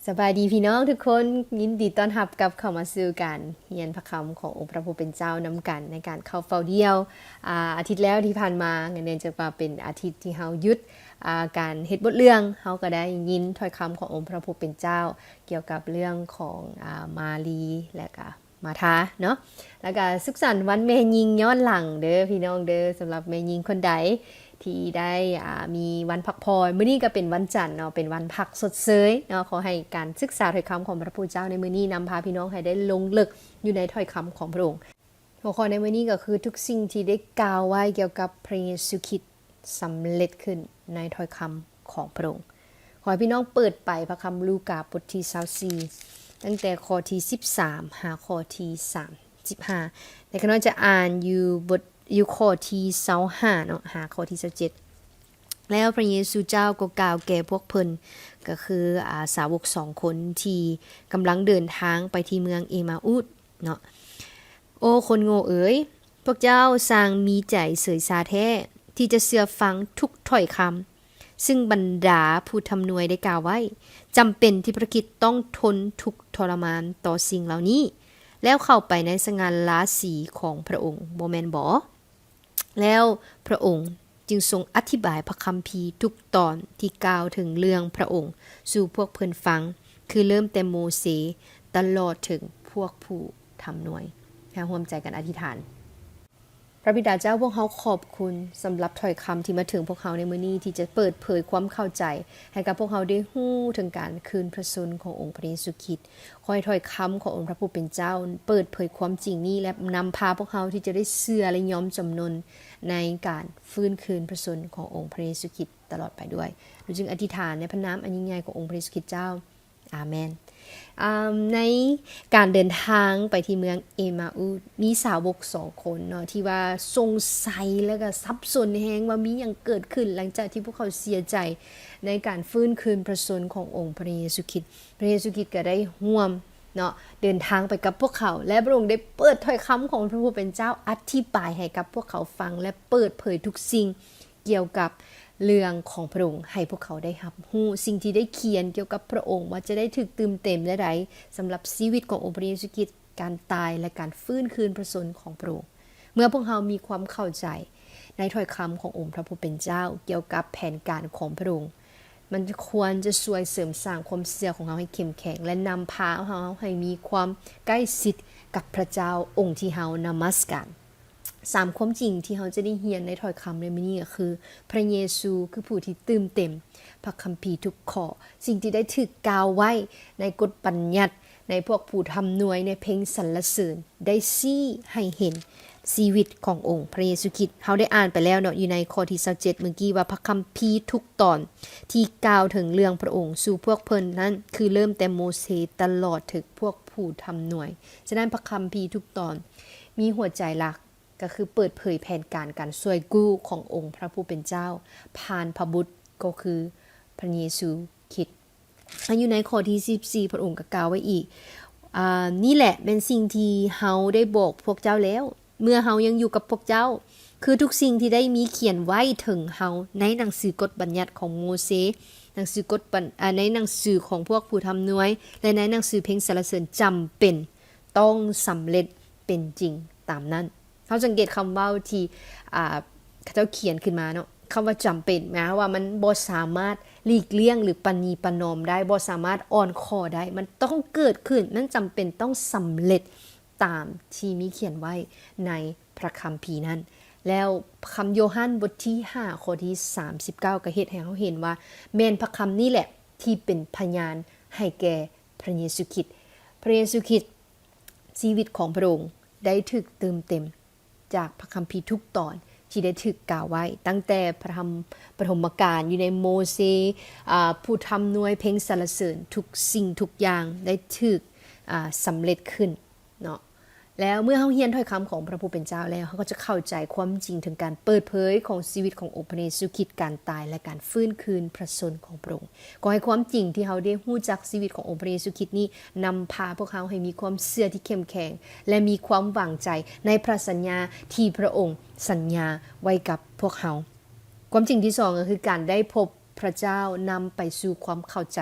ສະບາຍດີພີ່ນ້ອງທຸກຄົນ, ຍິນດີຕ້ອນຮັບກັບເຂົ້າມາສູ່ການຮຽນພະຄຳຂອງອົງພະຜູ້ເປັນເຈົ້ານຳກັນ ໃນການເຂົ້າເຝົ້າດ່ຽວ. ອາ ອາທິດແລ້ວທີ່ຜ່ານມາ, ເນື່ອງຈາກວ່າເປັນອາທິດທີ່ເຮົາຢຸດ ອາ ການເຮັດບົດເລື່ອງ, ເຮົາກໍໄດ້ຍິນຖ້ອຍຄຳຂອງອົງພະຜູ້ເປັນເຈົ້າ ກ່ຽວກັບເລື່ອງຂອງ ອາ ມາຣີ ແລະກະ ມາທາເນາະ ແລ້ວກະສຸກສັນວັນແມ່ຍິງຍ້ອນຫຼັງເດີພີ່ນ້ອງເດີ. ສຳລັບແມ່ຍິງຄົນໃດທີ່ໄດ້ ອາ ມີວັນພັກຜ່ອນ, ມື້ນີ້ກໍເປັນວັນຈັນເນາະ, ເປັນວັນພັກຊົດເຊີຍເນາະ. ຂໍໃຫ້ການສຶກສາຖ້ອຍຄຳຂອງພະພຸດທະເຈົ້າໃນມື້ນີ້ນຳພາພີ່ນ້ອງໃຫ້ໄດ້ລົງເລິກຢູ່ໃນຖ້ອຍຄຳຂອງພະອົງ. ຫົວຂໍ້ໃນມື້ນີ້ກໍຄື ທຸກສິ່ງທີ່ໄດ້ກ່າວໄວ້ກ່ຽວກັບພະເຢຊູຄຣິດ ສຳເລັດຂຶ້ນໃນຖ້ອຍຄຳຂອງພະອົງ. ຂໍໃຫ້ພີ່ນ້ອງເປີດໄປພະຄຳລູກາບົດທີຊາວສີ່ ຕັ້ງແຕ່ຂໍ້ທີສິບສາມຫາຂໍ້ທີສາມສິບຫ້າ. ແຕ່ຂ້ານ້ອຍຈະອ່ານຢູ່ບົດ ຢູ່ຂໍ້ທີຊາວຫ້າເນາະ ຫາຂໍ້ທີຊາວເຈັດ. ແລ້ວພະເຢຊູເຈົ້າກໍກ່າວແກ່ພວກເພິ່ນ ກໍຄື ອາ ສາວົກສອງຄົນທີ່ກຳລັງເດີນທາງໄປທີ່ເມືອງເອມາອຸດເນາະ. ໂອ້ ຄົນໂງ່ເອີຍ, ພວກເຈົ້າຊ່າງມີໃຈເສີຍຊາແທ້ ທີ່ຈະເຊື່ອຟັງທຸກຖ້ອຍຄຳ ຊຶ່ງບັນດາຜູ້ທຳນວຍໄດ້ກ່າວໄວ້. ຈຳເປັນທີ່ພະຄຣິດຕ້ອງທົນທຸກທໍລະມານຕໍ່ສິ່ງເຫຼົ່ານີ້ ແລ້ວເຂົ້າໄປໃນສະຫງ່າລາສີຂອງພະອົງ, ບໍ່ແມ່ນບໍ? ແລ້ວພະອົງຈຶ່ງຊົງອະທິບາຍພະຄຳພີທຸກຕອນທີ່ກ່າວເຖິງເລື່ອງພະອົງສູ່ພວກເພິ່ນຟັງ, ຄືເລີ່ມແຕ່ໂມເຊຕະຫຼອດເຖິງພວກຜູ້ທຳນວຍ. ເຮົາຮ່ວມໃຈກັນອະທິຖານ. ພະບິດາເຈົ້າ, ພວກເຮົາຂອບຄຸນສຳລັບຖ້ອຍຄຳທີ່ມາເຖິງພວກເຮົາໃນມື້ນີ້ ທີ່ຈະເປີດເຜີຍຄວາມເຂົ້າໃຈໃຫ້ກັບພວກເຮົາໄດ້ຮູ້ເຖິງການຄືນພະຊົນຂອງອົງພະເຢຊູຄຣິດ. ຂໍໃຫ້ຖ້ອຍຄຳຂອງອົງພະຜູ້ເປັນເຈົ້າເປີດເຜີຍຄວາມຈິງນີ້ ແລະ ນຳພາພວກເຮົາທີ່ຈະໄດ້ເຊື່ອ ແລະ ຍອມຈຳນົນໃນການຟື້ນຄືນພະຊົນຂອງອົງພະເຢຊູຄຣິດຕະຫຼອດໄປດ້ວຍ. ເຮົາຈຶ່ງອະທິຖານໃນພະນາມອັນຍິ່ງໃຫຍ່ຂອງອົງພະເຢຊູຄຣິດເຈົ້າ. ອາເມນ. ອາ ໃນການເດີນທາງໄປທີ່ເມືອງເອມາອຸດ ມີສາວົກສອງຄົນເນາະ ທີ່ວ່າສົງໄສ ແລະ ກໍສັບສົນແຮງວ່າມີຫຍັງເກີດຂຶ້ນ ຫຼັງຈາກທີ່ພວກເຂົາເສຍໃຈໃນການຟື້ນຄືນພະຊົນຂອງອົງພະເຢຊູຄຣິດ. ພະເຢຊູຄຣິດກໍໄດ້ຮ່ວມເນາະ ເດີນທາງໄປກັບພວກເຂົາ ແລະ ພະອົງໄດ້ເປີດຖ້ອຍຄຳຂອງພະຜູ້ເປັນເຈົ້າ ອະທິບາຍໃຫ້ກັບພວກເຂົາຟັງ ແລະ ເປີດເຜີຍທຸກສິ່ງ ກ່ຽວກັບເລື່ອງຂອງພະອົງ ໃຫ້ພວກເຂົາໄດ້ຮັບຮູ້ສິ່ງທີ່ໄດ້ຂຽນກ່ຽວກັບພະອົງ ວ່າຈະໄດ້ຖືກຕື່ມເຕັມແນວໃດສຳລັບຊີວິດຂອງອົງພະເຢຊູຄຣິດ, ການຕາຍ ແລະ ການຟື້ນຄືນພະຊົນຂອງພະອົງ. ເມື່ອພວກເຮົາມີຄວາມເຂົ້າໃຈໃນຖ້ອຍຄຳຂອງອົງພະຜູ້ເປັນເຈົ້າ ກ່ຽວກັບແຜນການຂອງພະອົງ, ມັນຄວນຈະຊ່ວຍເສີມສ້າງຄວາມເຊື່ອຂອງເຮົາໃຫ້ເຂັ້ມແຂງ ແລະ ນຳພາເຮົາໃຫ້ມີຄວາມໃກ້ຊິດກັບພະເຈົ້າອົງທີ່ເຮົານະມັດສະການ. ສາມຄວາມຈິງທີ່ເຮົາຈະໄດ້ຮຽນໃນຖ້ອຍຄຳໃນມື້ນີ້ກໍຄື ພະເຢຊູຄືຜູ້ທີ່ຕື່ມເຕັມພະຄຳພີທຸກຂໍ້. ສິ່ງທີ່ໄດ້ຖືກກ່າວໄວ້ໃນກົດບັນຍັດ, ໃນພວກຜູ້ທຳນວຍ, ໃນເພງສັນລະເສີນ ໄດ້ຊີ້ໃຫ້ເຫັນຊີວິດຂອງອົງພະເຢຊູຄຣິດ. ເຮົາໄດ້ອ່ານໄປແລ້ວເນາະ ຢູ່ໃນຂໍ້ທີຊາວເຈັດມື້ກີ້ວ່າ ພະຄຳພີທຸກຕອນທີ່ກ່າວເຖິງເລື່ອງພະອົງສູ່ພວກເພິ່ນນັ້ນ ຄືເລີ່ມແຕ່ໂມເຊຕະຫຼອດເຖິງພວກຜູ້ທຳນວຍ. ສະນັ້ນ ພະຄຳພີທຸກຕອນມີຫົວໃຈຫຼັກ ກໍຄືເປີດເຜີຍແຜນການການຊ່ວຍກູ້ຂອງອົງພະຜູ້ເປັນເຈົ້າ ຜ່ານພະບຸດ ກໍຄືພະເຢຊູຄຣິດ. ອັນຢູ່ໃນຂໍ້ທີສິບສີ່ ພະອົງກໍກ່າວໄວ້ອີກ, ອາ, ນີ້ແຫຼະແມ່ນສິ່ງທີ່ເຮົາໄດ້ບອກພວກເຈົ້າແລ້ວ ເມື່ອເຮົາຍັງຢູ່ກັບພວກເຈົ້າ, ຄືທຸກສິ່ງທີ່ໄດ້ມີຂຽນໄວ້ເຖິງເຮົາໃນໜັງສືກົດບັນຍັດຂອງໂມເຊ, ໜັງສືກົດບັນ, ອາ, ໃນໜັງສືຂອງພວກຜູ້ທຳນວຍ ແລະ ໃນໜັງສືເພງສັນລະເສີນ ຈຳເປັນ ຕ້ອງສຳເລັດເປັນຈິງຕາມນັ້ນ. ເຮົາສັງເກດຄຳເວົ້າທີ່ ອາ ເຂົາເຈົ້າຂຽນຂຶ້ນມາເນາະ, ຄຳວ່າຈຳເປັນ ໝາຍຄວາມວ່າມັນບໍ່ສາມາດຫຼີກລ່ຽງ ຫຼື ປະນີປະນອມໄດ້, ບໍ່ສາມາດອ່ອນຂໍ້ໄດ້, ມັນຕ້ອງເກີດຂຶ້ນ, ມັນຈຳເປັນຕ້ອງສຳເລັດຕາມທີ່ມີຂຽນໄວ້ໃນພະຄຳພີນັ້ນ. ແລ້ວຄຳໂຍຮັນບົດທີຫ້າ ຂໍ້ທີສາມສິບເກົ້າ ກໍເຮັດໃຫ້ເຮົາເຫັນວ່າ ແມ່ນພະຄຳນີ້ແຫຼະທີ່ເປັນພະຍານໃຫ້ແກ່ພະເຢຊູຄຣິດ. ພະເຢຊູຄຣິດ ຊີວິດຂອງພະອົງໄດ້ຖືກຕື່ມເຕັມຈາກພະຄຳພີທຸກຕອນທີ່ໄດ້ຖືກກ່າວໄວ້, ຕັ້ງແຕ່ພະທຳປະຖົມມະການຢູ່ໃນໂມເຊ, ອາ, ຜູ້ທຳນວຍເພງສັນລະເສີນ, ທຸກສິ່ງທຸກຢ່າງໄດ້ຖືກ, ອາ, ສຳເລັດຂຶ້ນເນາະ. ແລ້ວເມື່ອເຮົາຮຽນຖ້ອຍຄຳຂອງພະຜູ້ເປັນເຈົ້າແລ້ວ, ເຮົາກໍຈະເຂົ້າໃຈຄວາມຈິງເຖິງການເປີດເຜີຍຂອງຊີວິດຂອງອົງພະເຢຊູຄຣິດ, ການຕາຍ ແລະ ການຟື້ນຄືນພະຊົນຂອງພະອົງ. ຂໍໃຫ້ຄວາມຈິງທີ່ເຮົາໄດ້ຮູ້ຈັກຊີວິດຂອງອົງພະເຢຊູຄຣິດນີ້ ນຳພາພວກເຮົາໃຫ້ມີຄວາມເຊື່ອທີ່ເຂັ້ມແຂງ ແລະ ມີຄວາມຫວັງໃຈໃນພະສັນຍາທີ່ພະອົງສັນຍາໄວ້ກັບພວກເຮົາ. ຄວາມຈິງທີສອງກໍຄືການໄດ້ພົບ ພຣະເຈົ້ານຳໄປສູ່ຄວາມເຂົ້າໃຈ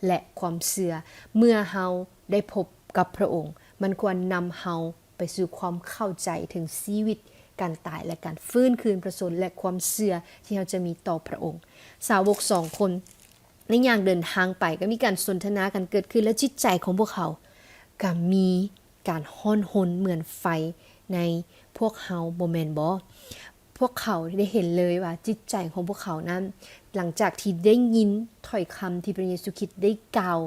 ແລະ ຄວາມເຊື່ອ. ເມື່ອເຮົາໄດ້ພົບກັບພຣະອົງ, ມັນຄວນນຳເຮົາໄປສູ່ຄວາມເຂົ້າໃຈເຖິງຊີວິດ, ການຕາຍ ແລະ ການຟື້ນຄືນພຣະຊົນ ແລະ ຄວາມເຊື່ອທີ່ເຮົາຈະມີຕໍ່ພຣະອົງ. ສາວົກສອງຄົນ ໃນຢ່າງເດີນທາງໄປ ກໍມີການສົນທະນາກັນເກີດຂຶ້ນ ແລະ ຈິດໃຈຂອງພວກເຂົາກໍມີການຮ້ອນຮົນເໝືອນໄຟໃນພວກເຮົາ, ບໍ່ແມ່ນບໍ? ພວກເຂົາໄດ້ເຫັນເລີຍວ່າຈິດໃຈຂອງພວກເຂົານັ້ນ, ຫຼັງຈາກທີ່ໄດ້ຍິນຖ້ອຍຄຳທີ່ພຣະເຢຊູຄຣິດໄດ້ກ່າວ,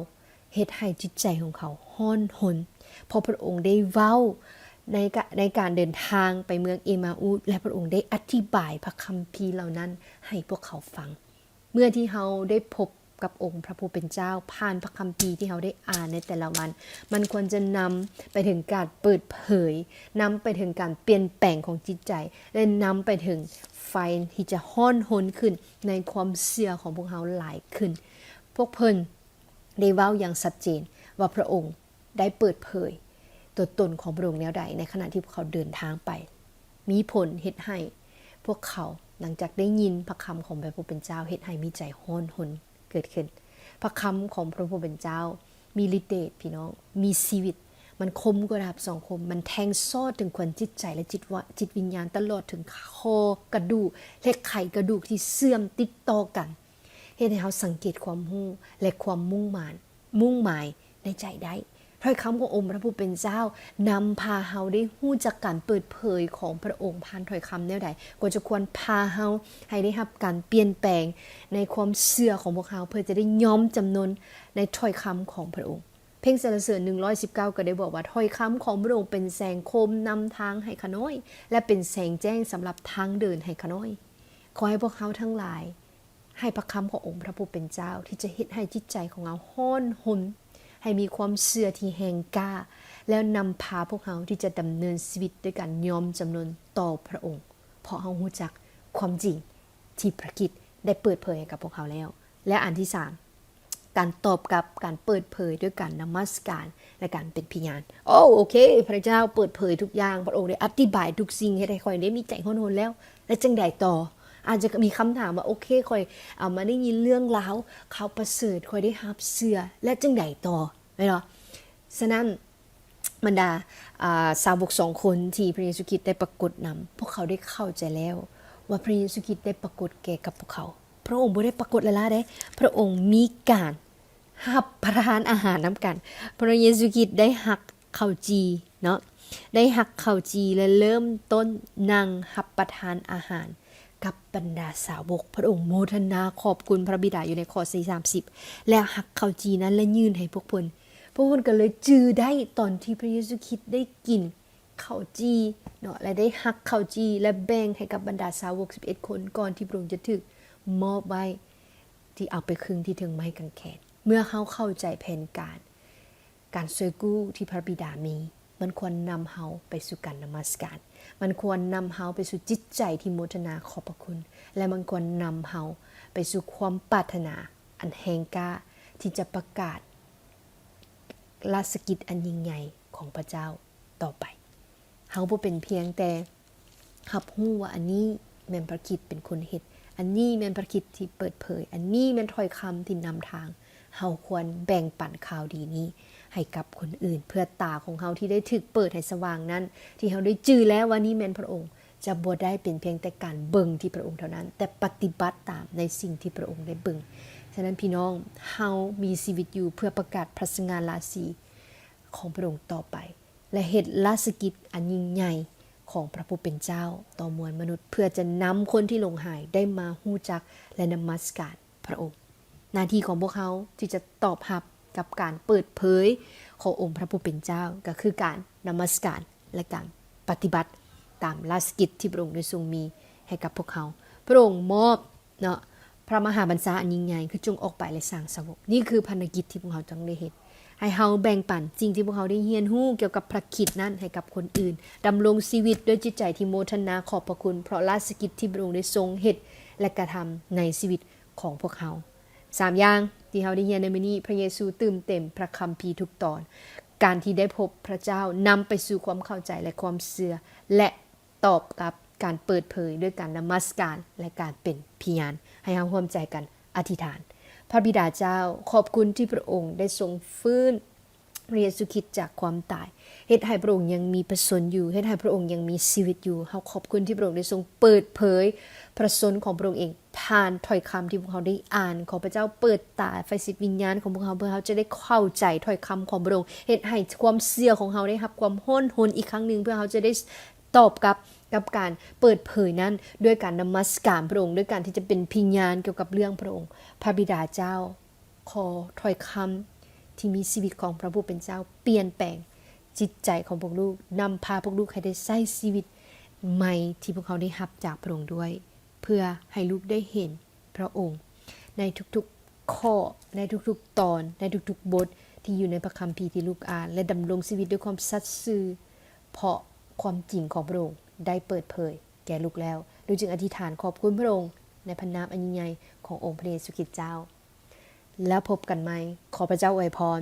ເຮັດໃຫ້ຈິດໃຈຂອງເຂົາຮ້ອນຮົນ, ເພາະພຣະອົງໄດ້ເວົ້າໃນກະ, ໃນການເດີນທາງໄປເມືອງເອມາອຸດ ແລະ ພຣະອົງໄດ້ອະທິບາຍພຣະຄຳພີເຫຼົ່ານັ້ນໃຫ້ພວກເຂົາຟັງ. ເມື່ອທີ່ເຮົາໄດ້ພົບກັບອົງພຣະຜູ້ເປັນເຈົ້າ ຜ່ານພຣະຄຳພີທີ່ເຮົາໄດ້ອ່ານໃນແຕ່ລະວັນ, ມັນຄວນຈະນຳໄປເຖິງການເປີດເຜີຍ, ນຳໄປເຖິງການປ່ຽນແປງຂອງຈິດໃຈ ແລະ ນຳໄປເຖິງໄຟທີ່ຈະຮ້ອນຮົນຂຶ້ນໃນຄວາມເຊື່ອຂອງພວກເຮົາຫຼາຍຂຶ້ນ. ພວກເພິ່ນໄດ້ເວົ້າຢ່າງຊັດເຈນວ່າພຣະອົງ ໄດ້ເປີດເຜີຍຕົວຕົນຂອງພຣະອົງແນວໃດ ໃນຂະນະທີ່ພວກເຂົາເດີນທາງໄປ. ມີຜົນເຮັດໃຫ້ພວກເຂົາ, ຫຼັງຈາກໄດ້ຍິນພຣະຄຳຂອງພຣະຜູ້ເປັນເຈົ້າ, ເຮັດໃຫ້ມີໃຈຮ້ອນຮົນເກີດຂຶ້ນ. ພຣະຄຳຂອງພຣະຜູ້ເປັນເຈົ້າມີລິດເດດ, ພີ່ນ້ອງ, ມີຊີວິດ. ມັນຄົມກວ່າດາບສອງຄົມ, ມັນແທງຊອດເຖິງຂວັນຈິດໃຈ ແລະ ຈິດວະ, ຈິດວິນຍານ, ຕະຫຼອດເຖິງຂໍ້ກະດູກ ແລະ ໄຂກະດູກທີ່ເຊື່ອມຕິດຕໍ່ກັນ, ເຮັດໃຫ້ເຮົາສັງເກດຄວາມຮູ້ ແລະ ຄວາມມຸ່ງໝາຍ, ມຸ່ງໝາຍໃນໃຈໄດ້. ຖ້ອຍຄຳຂອງອົງພຣະຜູ້ເປັນເຈົ້ານຳພາເຮົາໄດ້ຮູ້ຈັກການເປີດເຜີຍຂອງພຣະອົງຜ່ານຖ້ອຍຄຳແນວໃດ, ກໍຈະຄວນພາເຮົາໃຫ້ໄດ້ຮັບການປ່ຽນແປງໃນຄວາມເຊື່ອຂອງພວກເຮົາ ເພື່ອຈະໄດ້ຍອມຈຳນົນໃນຖ້ອຍຄຳຂອງພຣະອົງ. ເພງສັນລະເສີນໜຶ່ງຮ້ອຍສິບເກົ້າກໍໄດ້ບອກວ່າ, ຖ້ອຍຄຳຂອງພຣະອົງເປັນແສງຄົມນຳທາງໃຫ້ຂ້ານ້ອຍ ແລະ ເປັນແສງແຈ້ງສຳລັບທາງເດີນໃຫ້ຂ້ານ້ອຍ. ຂໍໃຫ້ພວກເຮົາທັງຫຼາຍ ໃຫ້ພຣະຄຳຂອງອົງພຣະຜູ້ເປັນເຈົ້າ ທີ່ຈະເຮັດໃຫ້ຈິດໃຈຂອງເຮົາຮ້ອນຮົນ, ໃຫ້ມີຄວາມເຊື່ອທີ່ແຮງກ້າ, ແລ້ວນຳພາພວກເຮົາທີ່ຈະດຳເນີນຊີວິດດ້ວຍການຍອມຈຳນົນຕໍ່ພຣະອົງ, ເພາະເຮົາຮູ້ຈັກຄວາມຈິງທີ່ພຣະຄຣິດໄດ້ເປີດເຜີຍໃຫ້ກັບພວກເຮົາແລ້ວ. ແລະ ອັນທີສາມ, ການຕອບກັບການເປີດເຜີຍດ້ວຍການນະມັດສະການ ແລະ ການເປັນພະຍານ. ໂອ້ ໂອເຄ, ພຣະເຈົ້າເປີດເຜີຍທຸກຢ່າງ, ພຣະອົງໄດ້ອະທິບາຍທຸກສິ່ງ, ເຮັດໃຫ້ຂ້ອຍໄດ້ມີໃຈຮ້ອນຮົນແລ້ວ. ແລ້ວຈັ່ງໃດຕໍ່? ອາດຈະມີຄຳຖາມວ່າ, ໂອເຄ, ຂ້ອຍ ເອົາມາໄດ້ຍິນເລື່ອງລາວຂ່າວປະເສີດ, ຂ້ອຍໄດ້ຮັບເຊື່ອ, ແລ້ວຈັ່ງໃດຕໍ່? ແມ່ນບໍ່? ສະນັ້ນ ບັນດາ, ອ່າ, ສາວົກສອງຄົນທີ່ພຣະເຢຊູຄຣິດໄດ້ປາກົດນຳ, ພວກເຂົາໄດ້ເຂົ້າໃຈແລ້ວວ່າພຣະເຢຊູຄຣິດໄດ້ປາກົດແກ່ກັບພວກເຂົາ. ພຣະອົງບໍ່ໄດ້ປາກົດລ້າໆເດ້, ພຣະອົງມີການ ຮັບປະທານອາຫານນຳກັນ. ພຣະເຢຊູຄຣິດໄດ້ຫັກເຂົ້າຈີ່ເນາະ, ໄດ້ຫັກເຂົ້າຈີ່ ແລະ ເລີ່ມຕົ້ນນັ່ງຮັບປະທານອາຫານກັບບັນດາສາວົກ. ພຣະອົງໂມທະນາຂອບຄຸນພຣະບິດາຢູ່ໃນຂໍ້ທີສາມສິບ ແລະ ຫັກເຂົ້າຈີ່ນັ້ນ ແລະ ຍື່ນໃຫ້ພວກເພິ່ນ. ພວກເພິ່ນກໍເລີຍຈື່ໄດ້ຕອນທີ່ພຣະເຢຊູຄຣິດໄດ້ກິນ ເຂົ້າຈີ່ເນາະ ແລະ ໄດ້ຫັກເຂົ້າຈີ່ ແລະ ແບ່ງໃຫ້ກັບບັນດາສາວົກສິບເອັດຄົນ ກ່ອນທີ່ພຣະອົງຈະຖືກມອບໄວ້ ທີ່ເອົາໄປຄຶງທີ່ເທິງໄມ້ກາງແຂນ. ເມື່ອເຮົາເຂົ້າໃຈແຜນການ ການຊ່ວຍກູ້ທີ່ພຣະບິດາມີ, ມັນຄວນນຳເຮົາໄປສູ່ການນະມັດສະການ, ມັນຄວນນຳເຮົາໄປສູ່ຈິດໃຈທີ່ໂມທະນາຂອບພຣະຄຸນ ແລະ ມັນຄວນນຳເຮົາໄປສູ່ຄວາມປາດຖະໜາອັນແຮງກ້າທີ່ຈະປະກາດ ລາຊະກິດອັນຍິ່ງໃຫຍ່ຂອງພຣະເຈົ້າຕໍ່ໄປ. ເຮົາບໍ່ເປັນພຽງແຕ່ຮັບຮູ້ວ່າອັນນີ້ແມ່ນພຣະຄຣິດເປັນຄົນເຮັດ, ອັນນີ້ແມ່ນພຣະຄຣິດທີ່ເປີດເຜີຍ, ອັນນີ້ແມ່ນຖ້ອຍຄຳທີ່ນຳທາງ. ເຮົາຄວນແບ່ງປັນຂ່າວດີນີ້ໃຫ້ກັບຄົນອື່ນ, ເພື່ອຕາຂອງເຮົາທີ່ໄດ້ຖືກເປີດໃຫ້ສະຫວ່າງນັ້ນ, ທີ່ເຮົາໄດ້ຈື່ແລ້ວວ່ານີ້ແມ່ນພຣະອົງ, ຈະບໍ່ໄດ້ເປັນພຽງແຕ່ການເບິ່ງທີ່ພຣະອົງເທົ່ານັ້ນ, ແຕ່ປະຕິບັດຕາມໃນສິ່ງທີ່ພຣະອົງໄດ້ເບິ່ງ. ສະນັ້ນພີ່ນ້ອງ, ເຮົາມີຊີວິດຢູ່ເພື່ອປະກາດພຣະສະຫງ່າລາສີຂອງພຣະອົງຕໍ່ໄປ ແລະ ເຮັດລາຊະກິດອັນຍິ່ງໃຫຍ່ຂອງພຣະຜູ້ເປັນເຈົ້າຕໍ່ມວນມະນຸດ, ເພື່ອຈະນຳຄົນທີ່ຫຼົງຫາຍໄດ້ມາຮູ້ຈັກ ແລະ ນະມັດສະການພຣະອົງ. ໜ້າທີ່ຂອງພວກເຮົາທີ່ຈະຕອບຮັບ ກັບການເປີດເຜີຍຂອງອົງພຣະຜູ້ເປັນເຈົ້າ ກໍຄືການນະມັດສະການ ແລະ ການປະຕິບັດຕາມລາຊະກິດທີ່ພຣະອົງໄດ້ຊົງມີໃຫ້ກັບພວກເຮົາ. ພຣະອົງມອບເນາະ ພຣະມະຫາບັນຊາອັນຍິ່ງໃຫຍ່ ຄືຈົ່ງອອກໄປ ແລະ ສ້າງສາວົກ. ນີ້ຄືພາລະກິດທີ່ພວກເຮົາຕ້ອງໄດ້ເຮັດ. ໃຫ້ເຮົາແບ່ງປັນສິ່ງທີ່ພວກເຮົາໄດ້ຮຽນຮູ້ກ່ຽວກັບພຣະຄຣິດນັ້ນໃຫ້ກັບຄົນອື່ນ. ດຳລົງຊີວິດດ້ວຍຈິດໃຈທີ່ໂມທະນາຂອບພຣະຄຸນ ເພາະລາຊະກິດທີ່ພຣະອົງໄດ້ຊົງເຮັດ ແລະ ກະທຳໃນຊີວິດ ຂອງພວກເຮົາ. ສາມຢ່າງທີ່ເຮົາໄດ້ຮຽນໃນມື້ນີ້, ພຣະເຢຊູຕື່ມເຕັມພຣະຄຳພີທຸກຕອນ, ການທີ່ໄດ້ພົບພຣະເຈົ້ານຳໄປສູ່ຄວາມເຂົ້າໃຈ ແລະ ຄວາມເຊື່ອ ແລະ ຕອບກັບການເປີດເຜີຍດ້ວຍການນະມັດສະການ ແລະ ການເປັນພະຍານ. ໃຫ້ເຮົາຮ່ວມໃຈກັນ ອະທິຖານ. ພະບິດາເຈົ້າ, ຂອບຄຸນທີ່ພະອົງໄດ້ຊົງຟື້ນພະເຢຊູຄຣິດຈາກຄວາມຕາຍ, ເຮັດໃຫ້ພະອົງຍັງມີພະຊົນຢູ່, ເຮັດໃຫ້ພະອົງຍັງມີຊີວິດຢູ່. ເຮົາຂອບຄຸນທີ່ພະອົງໄດ້ຊົງເປີດເຜີຍພະຊົນຂອງພະອົງເອງ ຜ່ານຖ້ອຍຄຳທີ່ພວກເຮົາໄດ້ອ່ານ. ຂໍພະເຈົ້າເປີດຕາໄຟສິດວິນຍານຂອງພວກເຮົາ ເພື່ອເຮົາຈະໄດ້ເຂົ້າໃຈຖ້ອຍຄຳຂອງພະອົງ, ເຮັດໃຫ້ຄວາມເຊື່ອຂອງເຮົາໄດ້ຮັບຄວາມຮ້ອນຮົນອີກຄັ້ງໜຶ່ງ, ເພື່ອເຮົາຈະໄດ້ຕອບກັບກັບການເປີດເຜີຍນັ້ນ ດ້ວຍການນະມັດສະການພະອົງ, ດ້ວຍການທີ່ຈະເປັນພະຍານກ່ຽວກັບເລື່ອງພະອົງ. ພະບິດາເຈົ້າ, ຂໍຖ້ອຍຄຳທີ່ມີຊີວິດຂອງພະຜູ້ເປັນເຈົ້າປ່ຽນແປງຈິດໃຈຂອງພວກລູກ, ນຳພາພວກລູກໃຫ້ໄດ້ໃຊ້ຊີວິດໃໝ່ທີ່ພວກເຮົາໄດ້ຮັບຈາກພະອົງດ້ວຍ, ເພື່ອໃຫ້ລູກໄດ້ເຫັນພະອົງໃນທຸກໆຂໍ້, ໃນທຸກໆຕອນ, ໃນທຸກໆບົດທີ່ຢູ່ໃນພະຄຳພີທີ່ລູກອ່ານ ແລະ ດຳລົງຊີວິດດ້ວຍຄວາມສັດຊື່, ເພາະຄວາມຈິງຂອງພະອົງໄດ້ເປີດເຜີຍແກ່ລູກແລ້ວ. ລູກຈຶ່ງອະທິຖານຂອບຄຸນພະອົງໃນພະນາມອັນຍິ່ງໃຫຍ່ຂອງອົງພະເຢຊູຄຣິດເຈົ້າ. ແລ້ວພົບກັນໃໝ່. ຂໍພະເຈົ້າອວຍພອນ.